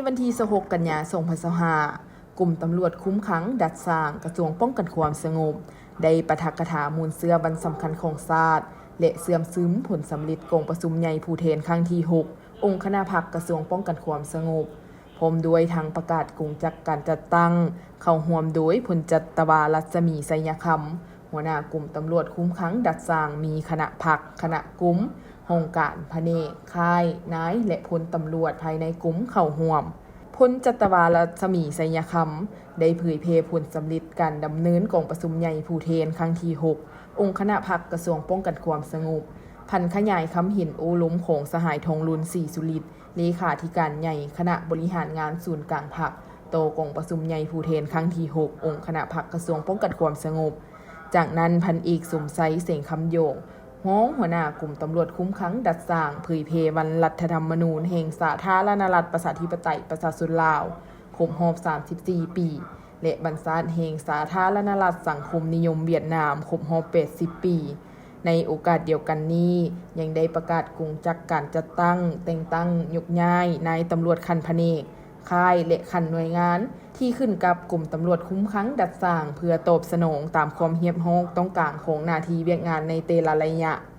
ວັນທີຊາວຫົກ ກັນຍາ ສອງພັນຊາວຫ້າ ກົມຕຳຫຼວດຄຸມຂັງດັດສ້າງ ກະຊວງປ້ອງກັນຄວາມສະຫງົບ ໄດ້ປາຖະກະຖາມູນເຊື້ອວັນສຳຄັນຂອງຊາດ ແລະ ເຊື່ອມຊຶມຜົນສຳເລັດກອງປະຊຸມໃຫຍ່ຜູ້ແທນຄັ້ງທີຫົກ ອົງຄະນະພັກກະຊວງປ້ອງກັນຄວາມສະຫງົບ ພ້ອມດ້ວຍທັງປະກາດກົງຈັກການຈັດຕັ້ງ ເຂົ້າຮ່ວມໂດຍ ພົນຈັດຕະວາ ລັດສະໝີ ໄຊຍະຄຳ ຫົວໜ້າກົມຕຳຫຼວດຄຸມຂັງດັດສ້າງ ມີຄະນະພັກ, ຄະນະກົມ, ຫ້ອງການ, ພະແນກ, ຄ້າຍ, ນາຍ ແລະ ພົນຕຳຫຼວດພາຍໃນກົມເຂົ້າຮ່ວມ. ພົນຈັດຕະວາ ລັດສະໝີ ໄຊຍະຄຳ ໄດ້ເຜີຍແຜ່ຜົນສຳເລັດການດຳເນີນກອງປະຊຸມໃຫຍ່ຜູ້ແທນຄັ້ງທີຫົກ ອົງຄະນະພັກກະຊວງປ້ອງກັນຄວາມສະຫງົບ, ຜັນຂະຫຍາຍຄຳເຫັນໂອ້ລົມຂອງສະຫາຍ ທອງລຸນ ສີສຸລິດ ເລຂາທິການໃຫຍ່ຄະນະບໍລິຫານງານສູນກາງພັກ ຕໍ່ກອງປະຊຸມໃຫຍ່ຜູ້ແທນຄັ້ງທີຫົກ ອົງຄະນະພັກກະຊວງປ້ອງກັນຄວາມສະຫງົບ. ຈາກນັ້ນ ພັນເອກ ສົມໄຊ ແສງຄຳຢອງ ຮອງຫົວໜ້າກົມຕຳຫຼວດຄຸມຂັງດັດສ້າງ ເຜີຍແຜ່ວັນລັດຖະທຳມະນູນແຫ່ງສາທາລະນະລັດ ປະຊາທິປະໄຕ ປະຊາຊົນລາວ ຄົບຮອບສາມສິບສີ່ປີ ແລະ ວັນຊາດແຫ່ງສາທາລະນະລັດສັງຄົມນິຍົມຫວຽດນາມ ຄົບຮອບແປດສິບປີ. ໃນໂອກາດດຽວກັນນີ້ ຍັງໄດ້ປະກາດກົງຈັກການຈັດຕັ້ງ, ແຕ່ງຕັ້ງ, ຍົກຍ້າຍນາຍຕຳຫຼວດຂັ້ນພະແນກ, ຄ້າຍ ແລະ ຂັ້ນໜ່ວຍງານ ທີ່ຂຶ້ນກັບກົມຕຳຫຼວດຄຸມຂັງດັດສ້າງ ເພື່ອຕອບສະໜອງຕາມຄວາມຮຽບຮ້ອງຕ້ອງການຂອງໜ້າທີ່ວຽກງານໃນແຕ່ລະໄລຍະ.